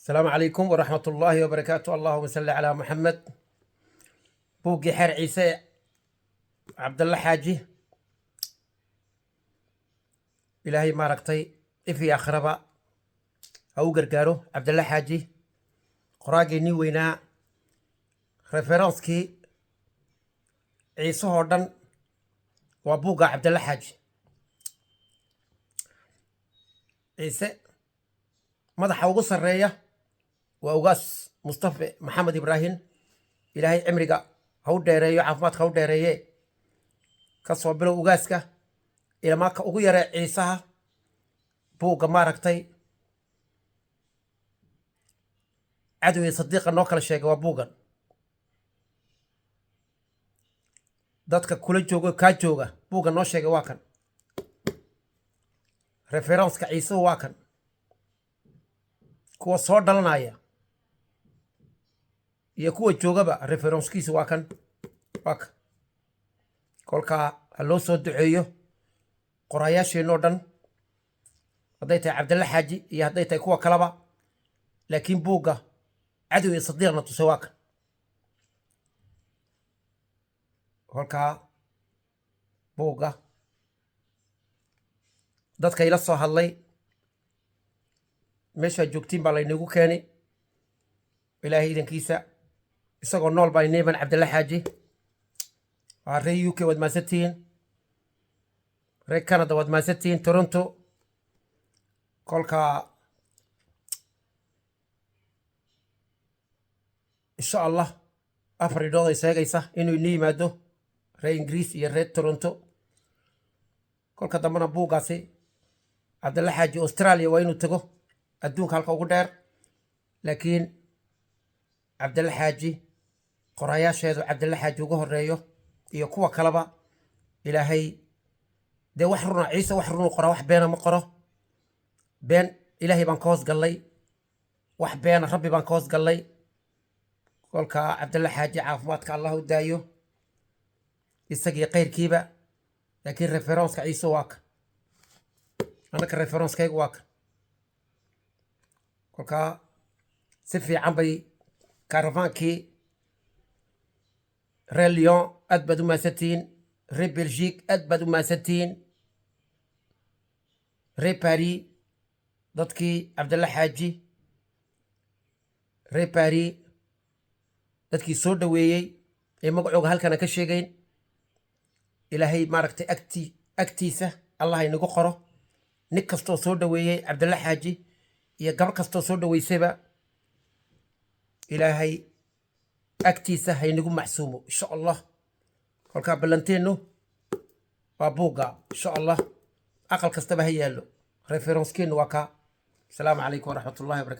Asalaamu calaykum waraxmat ullaahi wabarakaatu. Allahuma salli calaa Muxamed. Buuggii Xeer Ciise, Cabdalle Xaaji, Ilaahay maaragtay if iyo akhraba ha u gargaaro Cabdalle Xaaji, qoraageennii weynaa, reference-kii Ciisahoo dhan waa buugga Cabdalle Xaaji. Ciise madaxa ugu sarreeya waa Ugaas Mustafe Maxamed Ibraahim. Ilaahay cimriga ha u dheereeyo, caafimaadka ha u dheereeye. Ka soo bilow ugaaska ilamaa ka ugu yaree Ciisaha, buugga maaragtay cadow iyo sadiiqa noo kala sheegay waa buuggan. Dadka kula joogo, kaa jooga, buugga noo sheegay waa kan. Reference-ka Ciisuhu waa kan. Kuwa soo dhalanaya iyo kuwa joogaba reference-kiisu waa kan, waa kan. Kolkaa ha loo soo duceeyo qorayaasheenoo dhan, hadday tahay Cabdalle Xaaji iyo hadday tahay kuwa kaleba, laakiin buugga cadow iyo sadiiqna tusay waa kan. Kolkaa buugga dadka ila soo hadlay, meeshaad joogtiin baa laynagu keeni, Ilaahay idankiisa, isagoo nool baa ineeban Cabdalle Xaaji. Waa reer UK, waad mahadsantihiin. Reer Canada, waad mahadsantihiin, Toronto. Kolka insha Allah afar idhood ay sheegaysa inuu ini yimaado reer Ingiriis iyo reer Toronto. Kolka dambena buuggaasi Cabdalle Xaaji Australia waa inuu tago, adduunka halka ugu dheer. Laakiin Cabdalle Xaaji qorayaasheedu, Cabdalle Xaaji ugu horeeyo iyo kuwa kaleba, Ilaahay dee wax runa, Ciise wax runuu qoraa, wax beena ma qoro. Been Ilaahay baan ka hoos gallay, wax beena Rabbi baan ka hoos gallay. Kolka Cabdalle Xaaji caafimaadka Allah u daayo, isagii kayrkiiba. Laakiin reference-ka Ciise waa kan, annaka reference-kaygu waa kan. Kolkaa si fiican bay karavaankii reer Lyon, aad baad u mahadsantihiin. Reer Belgique, aad baad u mahadsantihiin. Reer Paris, dadkii Cabdalle Xaaji reer Paris, dadkii soo dhoweeyey ee magacooga halkana ka sheegayn, Ilaahay maaragtay agtiisa Allah inagu qoro. Nin kastoo soo dhoweeyey Cabdalle Xaaji iyo gabar kastoo soo dhoweysayba, Ilaahay agtiisa haynagu macsuumo, insha Allah. Kolkaa ballanteennu waa buugga, insha Allah, aqal kastaba ha yaallo. Reference-keennu waa kaa. Asalaamu calaykum waraxmat ullahi wabarakatu.